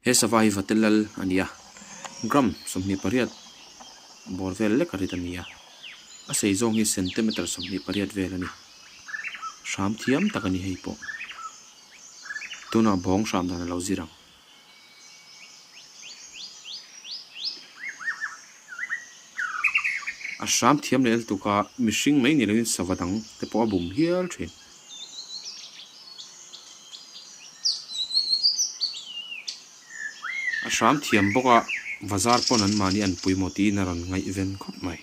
He sava hi vate lal a ni a, gram 28 bawr vel lek a rit a ni a, a sei zawng hi centimeter 28 vel a ni. Hram thiam tak a ni hei pawh. Tunah bawng hram dan a lo zir ang. A hram thiam leh lutuk a, mihring mai ni loin sava dang te pawh a bum hial thin. A hram thiam bawk a, bazar pawn an mahni an pui maw tiin a rawn ngaihven khawp mai.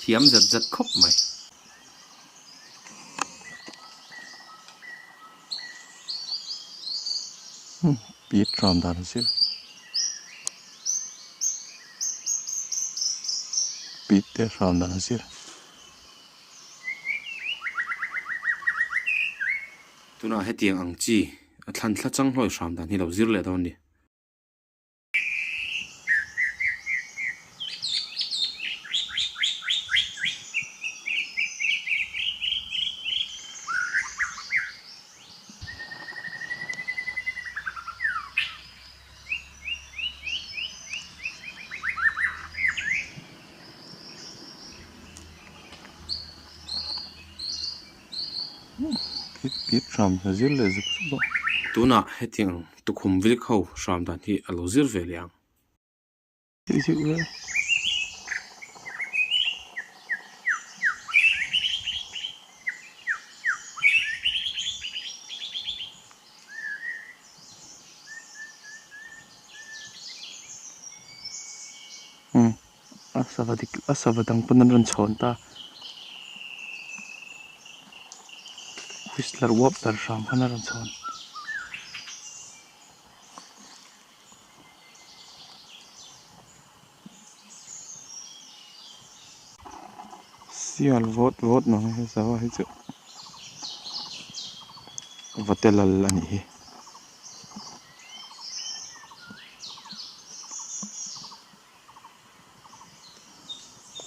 Thiam zat zat khawp mai. Pit ram dan a zir. Pit te ram dan a zir. Tunah hetiang ang chi a thlan thla chang hlawi hram dan hi lo zir leh dawn a ni. Pit hram a zir leh zuk zuk a. Tunah hetiang tukhum vilk ho hram dan hi a lo zir ve leh ang. A sava dik a sava dang pawn an rawn chhawn ta whistler uap ber hram khan a rawn chhawn. Sial vawt vawt mang he sava hi chu vate lal a nih hi.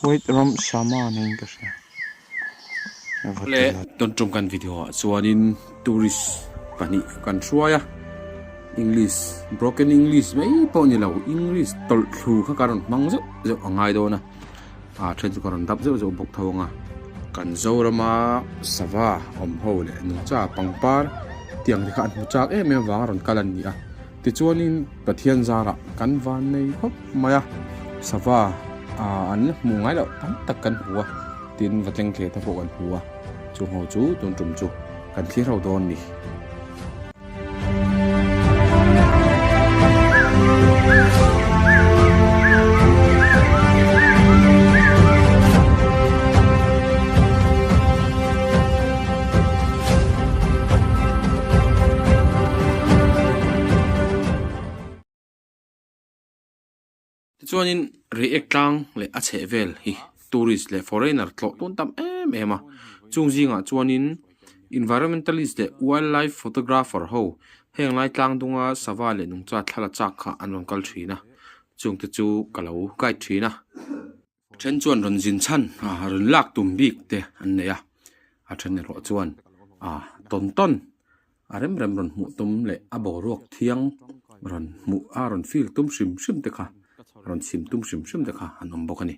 White ram sama niin ka hria. Le tun tum kan video ah chuanin tourist pahnih kan hruai a English broken English mai pawh ni lo English tawlh thlu kha ka rawn hmang zeuh zeuh a ngai dawn a a then chu ka rawn dap zeuh zeuh bawk tho ang a kan Zorama sava awm ho leh nungcha pangpar tiang te kha an hmu chak em em vang a rawn kal an ni a. Tichuanin Pathian zarah kan van nei khawp mai a, sava an la hmu ngai loh tam tak kan hmu a, tin va tleng hle te pawh kan hmu a, chung ho chu tun tum chu kan thlir ho dawn ni. Tichuanin Reiek tlang leh a chheh vel hi tourist leh foreigner tlawh tun tam em em a, chung zingah chuanin environmentalist leh wildlife photographer ho heng lai tlang dunga sava leh nungcha thla la chak kha an rawn kal thin a, chungte chu ka lo guide thin a. A then chuan rawn zin chhan ah rawn lak tum bik te an nei a, a then erawh chuan ah tawn tawn a rem rem rawn hmuh tum leh a boruak thiang rawn hmuh a rawn feel tum hrim hrim te kha rawn chhim tum hrim hrim te kha an awm bawk a ni.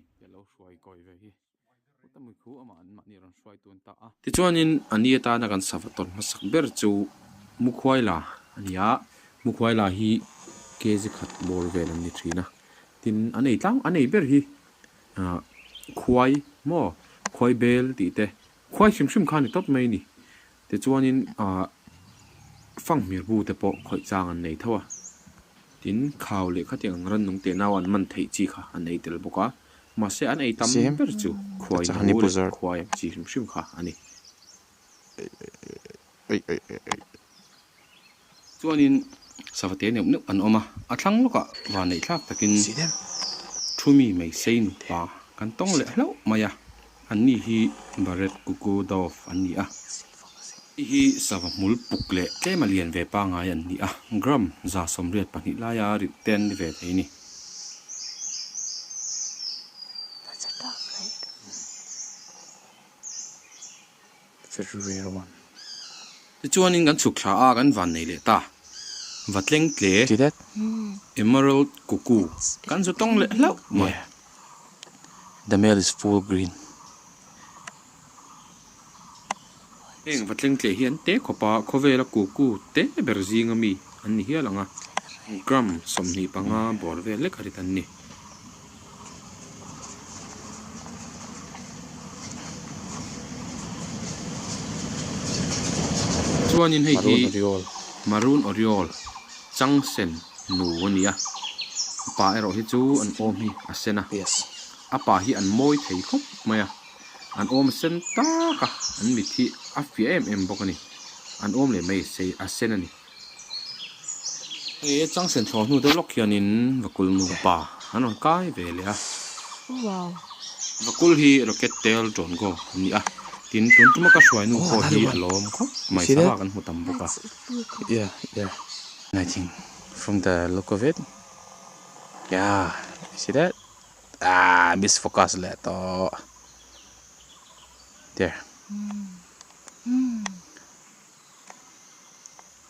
Tichuanin a ni atana kan sava tawn hmasak ber chu Mukhuaila a ni a, Mukhuaila hi kg khat bawr vel an ni thin a. Tin an ei tlang an ei ber hi ah khuai maw khuai bel tih te khuai hrim hrim kha a ni tawp mai a ni tichuanin ah fanghmir bu te pawh khawih chang an nei tho a tin khau leh khatiang ang rannung teh nau an man theih chi kha an ei tel bawk a mahse an ei tam ber chu khuai no leh khuai ang chi hrim hrim kha a ni. Chuanin savate neuh neuh an awm a, a thlang lawkah vanneih thlak takin thumi mai sei nupa kan tawng leh hlauh mai a, anni hi Barret Cuckoo Dove an ni a. Hei hi sava hmul puk leh tlema lian ve pangngai an ni a, gram 182 laia rit te an ni ve thei a ni. Very rare one. Tichuanin kan chhuk thla a, kan van nei leh ta. Va tleng tle. See that? Emerald cuckoo kan zu tawng leh hlauh mai. Yeah. The male is full green. Heng va tleng tle hi an te khawp a, khawvela cuckoo te ber zinga mi an ni hial ang a, gram 25 bawr vel lek a rit an ni. Chuanin hei hi Maroon Oriole changsen nu a ni a, a pa erawh hi chu an awm hi a sen a, a pa hi an mawi thei khawp mai a, an awm a sen tak a, an mit hi a fiah em em bawk a ni, an awm leh mai sei a sen a ni. He changsen thlawh hnu deuh lawk hianin Vakul nupa an rawn kai ve leh a. Vakul hi Rocket Tail Drongo an ni a, tin tun tuma ka hruai nu pawh hi a lawm khawp mai, sava kan hmu tam bawk a. Yeah, yeah. I think from the look of it, yeah, you see that? Ah, misfocus leh tawh. There.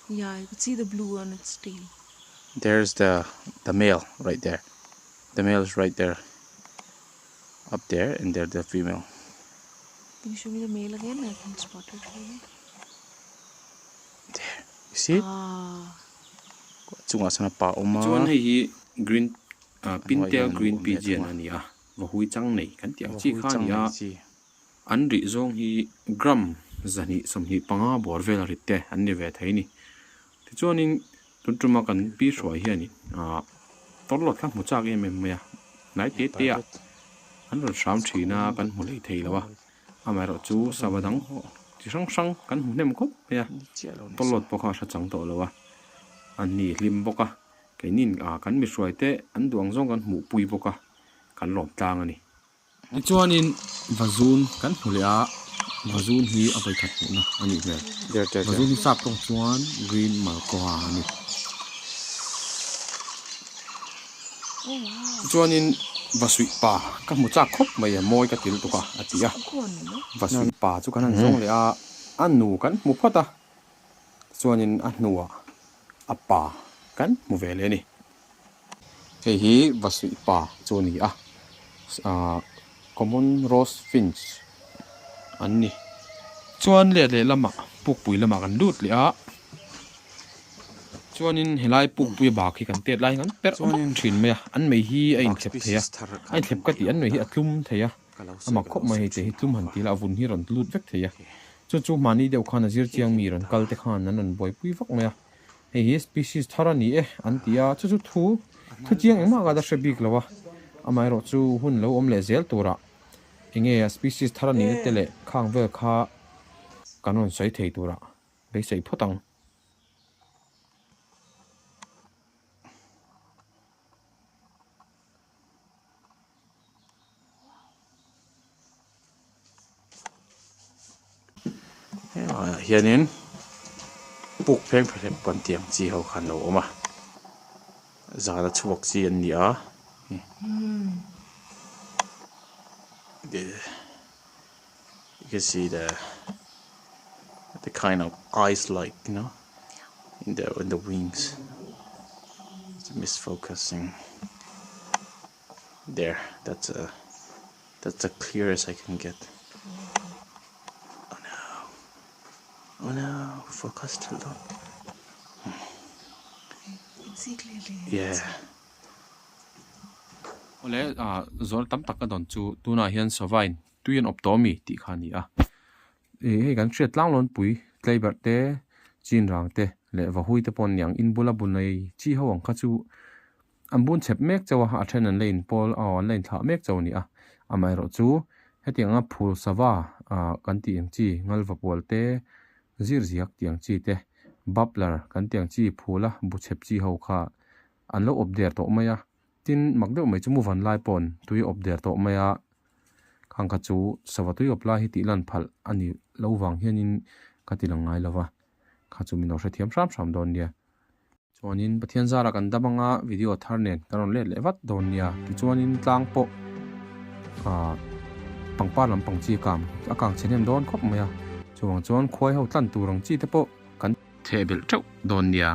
Yeah, you could see the blue on its tail. There's the the male right there. The male is right there. Up there and there the female. Can you show me the male again? I can spot it really. There. You see it? Ah. Chungah sawn a pa awm a. Chuan hei hi green ah pintail green pigeon a ni a, vahui chang nei kan tih ang chi kha a ni a. An rih zawng hi gram 125 bawr vel rit te an ni ve thei a ni. Tichuanin tun tuma kan pi hruai hianin aah tawlawt kha hmu chak em em mai a, hnai te te ah an rawn hram thin a kan hmu lei thei lo a, amaherawh chu sava dang chi hrang hrang kan hmu hnem khawp mai a, tawlawt pawh kha a hre chang tawh lo a, an ni hlim bawk a, keinin aah kan mi hruai te an duh ang zawng kan hmuhpui bawk a, kan lawm tlang a ni. Tichuanin vazun kan hmu leh a, vazun hi a vawikhat hmuhna a nih hmel. Vazun hi sap tawng chuan green malkoha a ni. Tichuanin vasuih pa ka hmu chak khawp mai a, mawi ka ti lutuk a, a ti a. Vasuih pa chu kan han zawng leh a, a nu kan hmu phawt a, tichuanin a hnuah a pa kan hmu ve leh a ni. Hei hi Vasuih pa chu a ni a, ahh common rose finch an ni. Chuan leh lehlamah pukpui lamah kan lut leh a, chuanin helai pukpui bak hi kan tet lai hian kan perh vak thin mai a, an mei hi a inthlep thei a, a inthlep ka tih an mei hi a tlum thei a, a mak khawp mai hei te hi tlum han ti la a vun hi a rawn lut vek thei a, chu chu hmani deuh khan a zir chiang mi rawn kal te khan an rawn buaipui vak mai a. Hei hi species thar a ni e an ti a, chu chu thu thu chiang engmah ka la hre bik lo a, amaherawh chu hun lo awm leh zel turah enge a species thar a nihna te leh khang vel kha kan rawn sawi thei turah beisei phawt ang. Helaiah hianin puk pheng pherep kan tih ang chi ho kha an lo awm a zana chhuak chi an ni a you can see the the kind of eyes like you know in the in the wings it's misfocusing there that's a that's the clearest I can get oh no oh no focus too low yeah Awle ah zawl tam tak ka dawn chu tunah hian savain tui an awp tawh ami tih kha a ni a ih hei kan hriat tlang lawnpui tlaiberh te chin rang te leh vahui te pawh an ni ang in bula bu nei chi ho ang kha chu An bun chep mek chauh a, a then an la inpawl aw an la inthlah mek chauh a ni a. Amaherawhchu hetiang anga phul sava ah kan tih ang chi ngalva pual te, zir ziak tih ang chi te, butler kan tih ang chi phul a bu chep chi ho kha an lo awp der tawh mai a. Tin, mak deuh mai chu muvan lai paw'n tui a awp der tawh mai a. Khang kha chu sava tui awp lai hi tih lan phalh a ni lo vang hianin ka ti lang ngai lo va, kha chu min lo hrethiam hram hram dawn nia. Chuanin Pathian zara kan dam anga video thar nen kan rawn let leh vat dawn nia. Tichuanin tlang pawh ah pangpar lampang chi a kang a kang chhe hnem dawn khawp mai a. Chuvang chuan khuai ho tlan tur ang chi te pawh kan theh belh teuh dawn nia.